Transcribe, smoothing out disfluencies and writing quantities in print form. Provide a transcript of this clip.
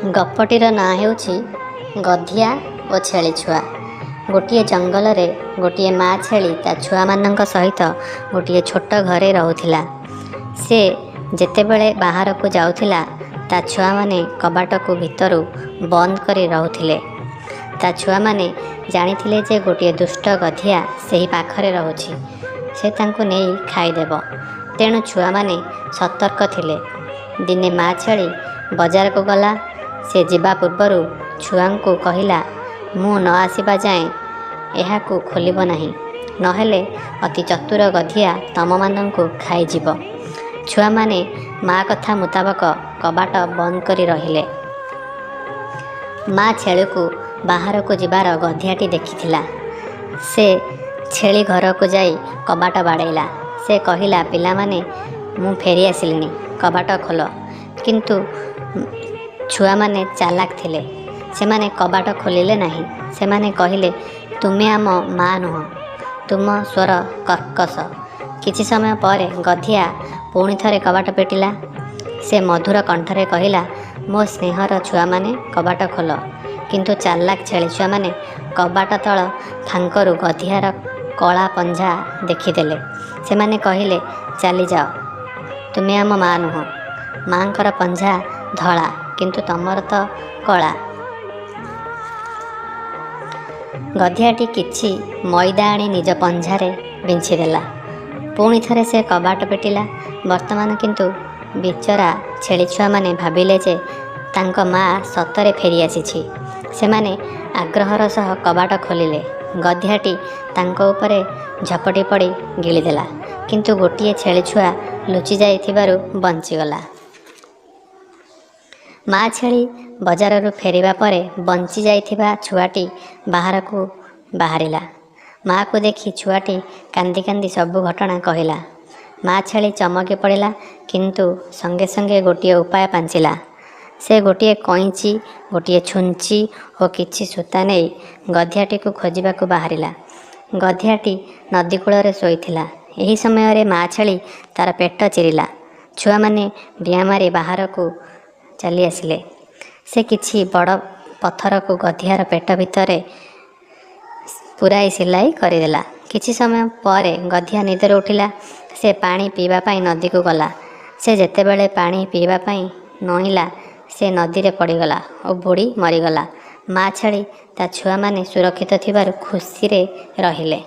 ଗପଟିର ନାଁ ହେଉଛି ଗଧିଆ ଓ ଛେଳି ଛୁଆ। ଗୋଟିଏ ଜଙ୍ଗଲରେ ଗୋଟିଏ ମା ଛେଳି ତା ଛୁଆମାନଙ୍କ ସହିତ ଗୋଟିଏ ଛୋଟ ଘରେ ରହୁଥିଲା। ସେ ଯେତେବେଳେ ବାହାରକୁ ଯାଉଥିଲା, ତା ଛୁଆମାନେ କବାଟକୁ ଭିତରୁ ବନ୍ଦ କରି ରହୁଥିଲେ। ତା ଛୁଆମାନେ ଜାଣିଥିଲେ ଯେ ଗୋଟିଏ ଦୁଷ୍ଟ ଗଧିଆ ସେହି ପାଖରେ ରହୁଛି। ସେ ତାଙ୍କୁ ନେଇ ଖାଇଦେବ। ତେଣୁ ଛୁଆମାନେ ସତର୍କ ଥିଲେ। ଦିନେ ମା ଛେଳି ବଜାରକୁ ଗଲା। ସେ ଯିବା ପୂର୍ବରୁ ଛୁଆଙ୍କୁ କହିଲା, ମୁଁ ନ ଆସିବା ଯାଏଁ ଏହାକୁ ଖୋଲିବ ନାହିଁ, ନହେଲେ ଅତି ଚତୁର ଗଧିଆ ତମମାନଙ୍କୁ ଖାଇଯିବ। ଛୁଆମାନେ ମା କଥା ମୁତାବକ କବାଟ ବନ୍ଦ କରି ରହିଲେ। ମା ଛେଳିକୁ ବାହାରକୁ ଯିବାର ଗଧିଆଟି ଦେଖିଥିଲା। ସେ ଛେଳି ଘରକୁ ଯାଇ କବାଟ ବାଡ଼େଇଲା। ସେ କହିଲା, ପିଲାମାନେ, ମୁଁ ଫେରି ଆସିଲିଣି, କବାଟ ଖୋଲ। କିନ୍ତୁ ଛୁଆମାନେ ଚାଲାକ ଥିଲେ। ସେମାନେ କବାଟ ଖୋଲିଲେ ନାହିଁ। ସେମାନେ କହିଲେ, ତୁମେ ଆମ ମା ନୁହଁ, ତୁମ ସ୍ୱର କର୍କଶ। କିଛି ସମୟ ପରେ ଗଧିଆ ପୁଣି ଥରେ କବାଟ ପିଟିଲା। ସେ ମଧୁର କଣ୍ଠରେ କହିଲା, ମୋ ସ୍ନେହର ଛୁଆମାନେ, କବାଟ ଖୋଲ। କିନ୍ତୁ ଚାଲାକ ଛେଳିଛୁଆମାନେ କବାଟ ତଳ ଫାଙ୍କରୁ ଗଧିଆର କଳା ପଞ୍ଝା ଦେଖିଦେଲେ। ସେମାନେ କହିଲେ, ଚାଲିଯାଅ, ତୁମେ ଆମ ମା ନୁହଁ। ମା'ଙ୍କର ପଞ୍ଝା ଧଳା, କିନ୍ତୁ ତମର ତ କଳା। ଗଧିଆଟି କିଛି ମଇଦା ଆଣି ନିଜ ପଞ୍ଝାରେ ବିଞ୍ଛିଦେଲା। ପୁଣି ଥରେ ସେ କବାଟ ପିଟିଲା। ବର୍ତ୍ତମାନ କିନ୍ତୁ ବିଚରା ଛେଳିଛୁଆମାନେ ଭାବିଲେ ଯେ ତାଙ୍କ ମା ସତରେ ଫେରିଆସିଛି। ସେମାନେ ଆଗ୍ରହର ସହ କବାଟ ଖୋଲିଲେ। ଗଧିଆଟି ତାଙ୍କ ଉପରେ ଝପଟି ପଡ଼ି ଗିଳିଦେଲା। କିନ୍ତୁ ଗୋଟିଏ ଛେଳିଛୁଆ ଲୁଚି ଯାଇଥିବାରୁ ବଞ୍ଚିଗଲା। ମା ଛେଳି ବଜାରରୁ ଫେରିବା ପରେ ବଞ୍ଚି ଯାଇଥିବା ଛୁଆଟି ବାହାରକୁ ବାହାରିଲା। ମା'କୁ ଦେଖି ଛୁଆଟି କାନ୍ଦି କାନ୍ଦି ସବୁ ଘଟଣା କହିଲା। ମା ଛେଳି ଚମକି ପଡ଼ିଲା, କିନ୍ତୁ ସଙ୍ଗେ ସଙ୍ଗେ ଗୋଟିଏ ଉପାୟ ପାଞ୍ଚିଲା। ସେ ଗୋଟିଏ କଇଁଚି, ଗୋଟିଏ ଛୁଞ୍ଚି ଓ କିଛି ସୂତା ନେଇ ଗଧିଆଟିକୁ ଖୋଜିବାକୁ ବାହାରିଲା। ଗଧିଆଟି ନଦୀକୂଳରେ ଶୋଇଥିଲା। ଏହି ସମୟରେ ମା ଛେଳି ତା'ର ପେଟ ଚିରିଲା। ଛୁଆମାନେ ଡିଆଁ ମାରି ବାହାରକୁ ଚାଲିଆସିଲେ। ସେ କିଛି ବଡ଼ ପଥରକୁ ଗଧିଆର ପେଟ ଭିତରେ ପୂରାଇ ସିଲାଇ କରିଦେଲା। କିଛି ସମୟ ପରେ ଗଧିଆ ନିଦରୁ ଉଠିଲା। ସେ ପାଣି ପିଇବା ପାଇଁ ନଦୀକୁ ଗଲା। ସେ ଯେତେବେଳେ ପାଣି ପିଇବା ପାଇଁ ନଇଁଲା, ସେ ନଦୀରେ ପଡ଼ିଗଲା ଓ ବୁଡ଼ି ମରିଗଲା। ମା ଛେଳି ତା ଛୁଆମାନେ ସୁରକ୍ଷିତ ଥିବାରୁ ଖୁସିରେ ରହିଲେ।